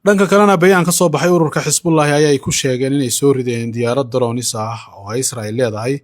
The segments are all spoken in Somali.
Dhanka kalena, bayaan ka soo baxay ururka Xisbullahi ayay ku sheegeen inay soo rideen diyaarad drones ah oo ay Israa'il leedahay,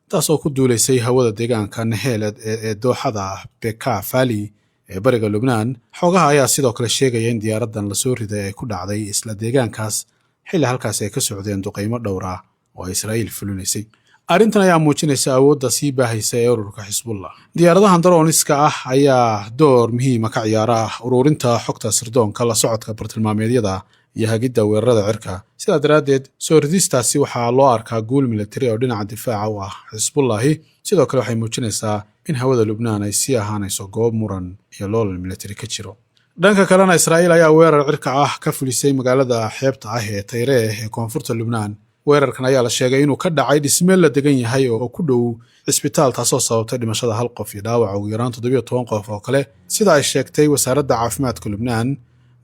taasoo ku duulaysay hawada deegaanka Naheeled ee dooxada Beka Valley ee bariga Lubnaan. Xogaha ayaa sidoo kale sheegaya in diyaaraddan lasoo riday ay ku dhacday isla deegaankaas xilli halkaasi ay ka socdeen duqaymo dhowr ah oo ay Israa'iil fulinaysay. Arrintan ayaa muujinaysa awoodda sii baahaysa ee ururka Xisbullah. Diyaaradahan drones-ka ah ayaa door muhiima ka ciyaara ururinta xogta sirdoonka, la socodka bartilmaameedyada iyo hagidda weerarada cirka. Sidaa daraaddeed, soo ridistaasi waxaa loo arkaa guul militari oo dhinaca difaaca u ah Xisbullahi. Sidoo kale, waxay muujinaysaa in hawada Lubnaan ay sii ahaanayso goob muran iyo loolal militari ka jiro. Dhanka kalena, Israa'iil ayaa weerar cirka ah ka fulisay magaalada xeebta ah ee Tayreeh ee koonfurta Lubnaan. Weerarkan ayaa la sheegay inuu ka dhacay dhisme la degan yahay oo ku dhow cisbitaal, taasoo sababtay dhimashada hal qof iyo dhaawaca ugu yaraan 17 qof oo kale, sida ay sheegtay wasaaradda caafimaadka Lubnaan.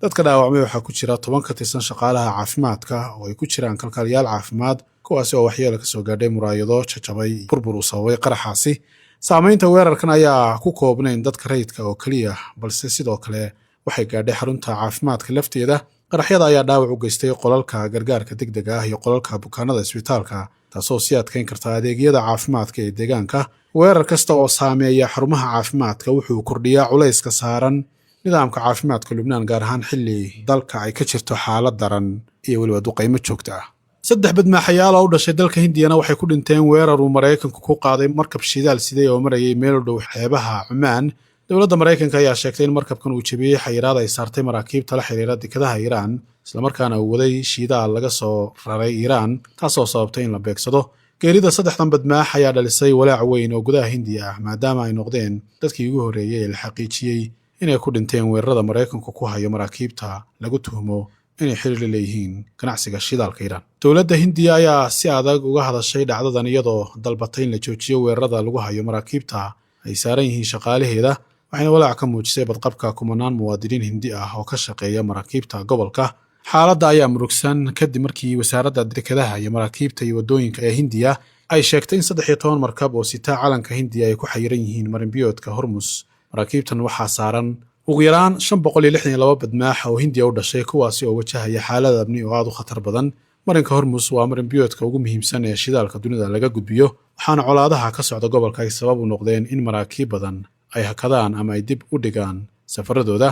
Dadka dhaawacmay waxaa ku jira 10 ka tirsan shaqaalaha caafimaadka oo ay ku jiraan kalkaaliyaal caafimaad, kuwaasi oo waxyeelo kasoo gaadhay muraayado jajabay burbur uu sababay qaraxaasi. Saamaynta weerarkan ayaa ku koobnayn dadka rayidka oo keliya, balse sidoo kale waxay gaadhay xarunta caafimaadka lafteeda. Qaraxyada ayaa dhaawac u geystay qolalka gargaarka degdega ah iyo qolalka bukaanada isbitaalka, taasoo sii adkeyn karta adeegyada caafimaadka ee deegaanka. Weerar kasta oo saameeya xarumaha caafimaadka wuxuu kordhiyaa culayska saaran nidaamka caafimaadka Lubnaan, gaar ahaan xilli dalka ay ka jirto xaalad daran iyo weliba duqaymo joogta ah. Saddex badmaaxayaal oo u dhashay dalka Hindiyana waxay ku dhinteen weerar uu Maraykanku ku qaaday markab shidaal siday oo marayay meel u dhow xeebaha Cumaan. Dowladda Maraykanka ayaa sheegtay in markabkan uu jebiyey xayiraad ay saartay maraakiibta la xiriira dekadaha Iiraan, islamarkaana uu waday shidaal laga soo raray Iiraan, taasoo sababtay in la beegsado. Geerida saddexdan badmaax ayaa dhalisay walaac weyn oo gudaha Hindiya ah, maadaama ay noqdeen dadkii ugu horreeyey ee la xaqiijiyey inay ku dhinteen weerarada Maraykanku ku hayo maraakiibta lagu tuhmo inay xiriir la leeyihiin ganacsiga shidaalka Iiraan. Dowladda Hindiya ayaa si adag uga hadashay dhacdadan, iyadoo dalbatay in la joojiyo weerarada lagu hayo maraakiibta ay saaran yihiin shaqaalaheeda, waxayna walaac ka muujisay badqabka kumanaan muwaadiniin Hindi ah oo ka shaqeeya maraakiibta gobolka. Xaaladda ayaa murugsan kadib markii wasaaradda dekadaha iyo maraakiibta iyo waddooyinka ee Hindiya ay sheegtay in 13 markab oo sita calanka Hindiya ay ku xayiran yihiin marinbiyoodka Hormus. Maraakiibtan waxaa saaran ugu yaraan 562 badmaax oo Hindiya u dhashay, kuwaasi oo wajahaya xaalad amni oo aad u khatar badan. Marinka Hormus waa marinbiyoodka ugu muhiimsan ee shidaalka dunida laga gudbiyo, waxaana colaadaha ka socda gobolka ay sabab u noqdeen in maraakiib badan ay hakadaan ama ay dib u dhigaan safaradooda.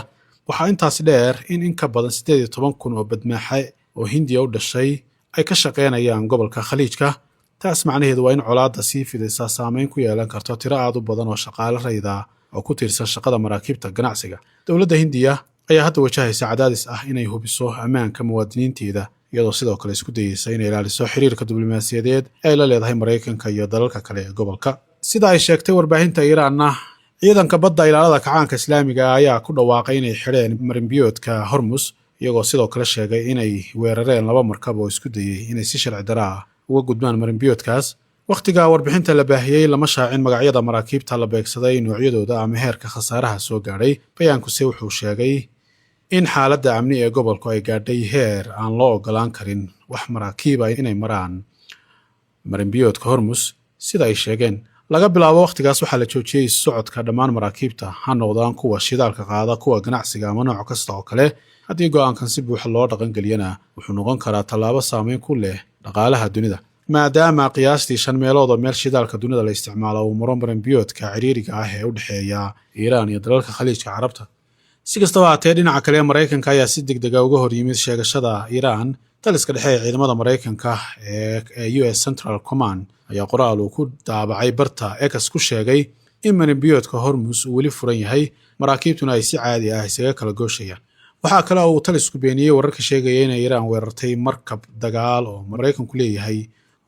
Waxaa intaas dheer in ka badan 18,000 oo badmaaxe oo Hindiya u dhashay ay ka shaqaynayaan gobolka Khaliijka. Taas macnaheedu waa in colaadda sii fidaysa saameyn ku yeelan karto tiro aad u badan oo shaqaale rayda oo ku tiirsan shaqada maraakiibta ganacsiga. Dowladda Hindiya ayaa hadda wajahaysa cadaadis ah inay hubiso ammaanka muwaadiniinteeda, iyadoo sidoo kale isku dayeysa inay ilaaliso xiriirka diblomaasiyadeed ee ay la leedahay Maraykanka iyo dalalka kale ee gobolka. Sida ay sheegtay warbaahinta Iiraanna, ciidanka badda ilaalada kacaanka Islaamiga ayaa ku dhawaaqay inay xidheen marinbiyoodka Hormus, iyagoo sidoo kale sheegay inay weerareen laba markab oo isku dayey inay si sharci dara ah uga gudbaan marinbiyoodkaas. Wakhtiga warbixinta la baahiyey lama shaacin magacyada maraakiibta la beegsaday, noocyadooda ama heerka khasaaraha soo gaadhay. Bayaankuse wuxuu sheegay in xaaladda amni ee gobolku ay gaadhay heer aan loo ogolaan karin wax maraakiiba inay maraan marinbiyoodka Hormus. Sida ay sheegeen, laga bilaabo wakhtigaas waxaa la joojiyey socodka dhammaan maraakiibta, ha noqdaan kuwa shidaalka qaada, kuwa ganacsiga ama nooc kasta oo kale. Haddii go'aankan si buuxa loo dhaqangeliyana, wuxuu noqon karaa tallaabo saameyn ku leh dhaqaalaha dunida, maadaama qiyaastii shan meelood oo meel shidaalka dunida la isticmaalo uu maro marinbiyoodka ciriiriga ah ee u dhexeeya Iiraan iyo dalalka Khaliijka Carabta. Si kastaba haatee, dhinaca kale, Maraykanka ayaa si deg dega uga hor yimid sheegashada Iiraan. Taliska dhexe ee ciidamada Maraykanka ee US Central Command ayaa qoraal uu ku daabacay barta X ku sheegay in marinbiyoodka Hormus uu weli furan yahay, maraakiibtuna ay si caadi ah isaga kala gooshayaan. Waxaa kale oo uu talisku beeniyey wararka sheegaya inay Iiraan weerartay markab dagaal oo Maraykanku leeyahay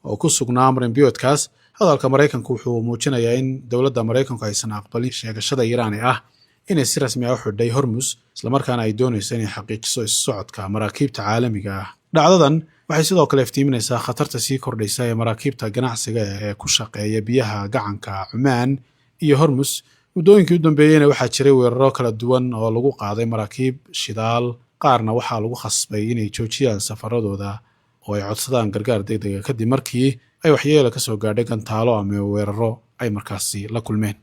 oo ku sugnaa marinbiyoodkaas. Hadalka Maraykanku wuxuu muujinayaa in dowladda Maraykanku aysan aqbalin sheegashada Iiraan ee ah inay si rasmi ah u xidhay Hormus, islamarkaana ay doonayso inay xaqiijiso isu socodka maraakiibta caalamiga ah. Dhacdadan waxay sidoo kale iftiiminaysaa khatarta sii kordhaysa ee maraakiibta ganacsiga ee ku shaqeeya biyaha gacanka Cumaan iyo Hormus. Muddooyinkii u dambeeyeyna waxaa jiray weeraro kala duwan oo lagu qaaday maraakiib shidaal, qaarna waxaa lagu khasbay inay joojiyaan safaradooda oo ay codsadaan gargaar degdega kadib markii ay waxyeelo ka soo gaadhay gantaalo ama weeraro ay markaasi la kulmeen.